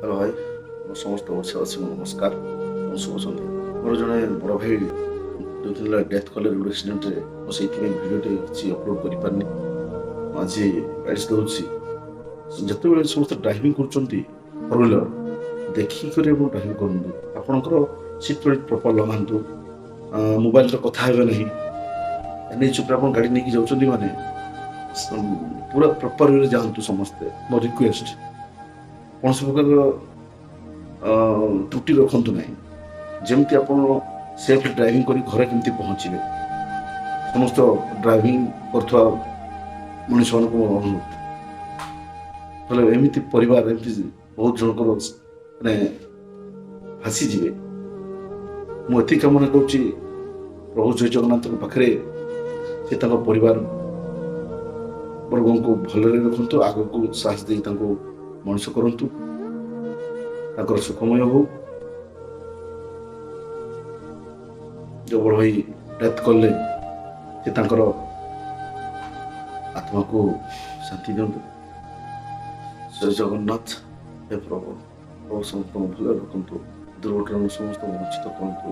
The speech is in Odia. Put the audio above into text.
ହ୍ୟାଲୋ ଭାଇ, ମୋ ସମସ୍ତ ଓଡ଼ିଶାବାସୀଙ୍କୁ ନମସ୍କାର ଏବଂ ଶୁଭ ସନ୍ଧ୍ୟା। ମୋର ଜଣେ ବଡ଼ ଭାଇ 2 ଦିନ ହେଲା ଡେଥ୍ କଲେ ରୋଡ଼ ଆକ୍ସିଡେଣ୍ଟରେ। ମୁଁ ସେଇଥିପାଇଁ ଭିଡ଼ିଓଟି କିଛି ଅପଲୋଡ଼ କରିପାରିନି। ମୁଁ ଆଜି ଗାଇଡ୍ସ ଦେଉଛି। ଯେତେବେଳେ ସମସ୍ତେ ଡ୍ରାଇଭିଂ କରୁଛନ୍ତି ଫୋର୍ ହ୍ୱିଲର, ଦେଖିକରି ଆପଣ ଡ୍ରାଇଭିଂ କରନ୍ତୁ। ଆପଣଙ୍କର ସିଟ୍ ବେଲ୍ଟ ପ୍ରପର୍ ଲଗାନ୍ତୁ, ମୋବାଇଲରେ କଥା ହେବେ ନାହିଁ। ଏନ୍ଏଚ୍ ଉପରେ ଆପଣ ଗାଡ଼ି ନେଇକି ଯାଉଛନ୍ତି ମାନେ ପୁରା ପ୍ରପର୍ ୱେରେ ଯାଆନ୍ତୁ ସମସ୍ତେ। ମୋ ରିକ୍ୱେଷ୍ଟ, କୌଣସି ପ୍ରକାରର ତ୍ରୁଟି ରଖନ୍ତୁ ନାହିଁ। ଯେମିତି ଆପଣ ସେଫ୍ ଡ୍ରାଇଭିଂ କରି ଘରେ କେମିତି ପହଞ୍ଚିବେ, ସମସ୍ତ ଡ୍ରାଇଭିଂ କରୁଥିବା ମଣିଷମାନଙ୍କୁ ମୋର ଅନୁରୋଧ। ହେଲେ ଏମିତି ପରିବାର, ଏମିତି ବହୁତ ଜଣଙ୍କର ମାନେ ଭାସିଯିବେ। ମୁଁ ଏତିକି କାମନା କରୁଛି ପ୍ରଭୁ ଜୟ ଜଗନ୍ନାଥଙ୍କ ପାଖରେ, ସେ ତାଙ୍କ ପରିବାର ବର୍ଗଙ୍କୁ ଭଲରେ ରଖନ୍ତୁ, ଆଗକୁ ସାହସ ଦେଇ ତାଙ୍କୁ ମଣିଷ କରନ୍ତୁ, ତାଙ୍କର ସୁଖମୟ ହଉ। ଯେଉଁ ବଡ଼ ଭାଇ ଡେଥ୍ କଲେ, ସେ ତାଙ୍କର ଆତ୍ମାକୁ ଶାନ୍ତି ଦିଅନ୍ତୁ। ଜୟ ଜଗନ୍ନାଥ। ହେ ପ୍ରଭୁ, ପ୍ରଭୁ, ସମସ୍ତଙ୍କୁ ଭଲରେ ରଖନ୍ତୁ, ଦୁର୍ଘଟଣାରୁ ସମସ୍ତଙ୍କୁ ବଞ୍ଚିତ କରନ୍ତୁ।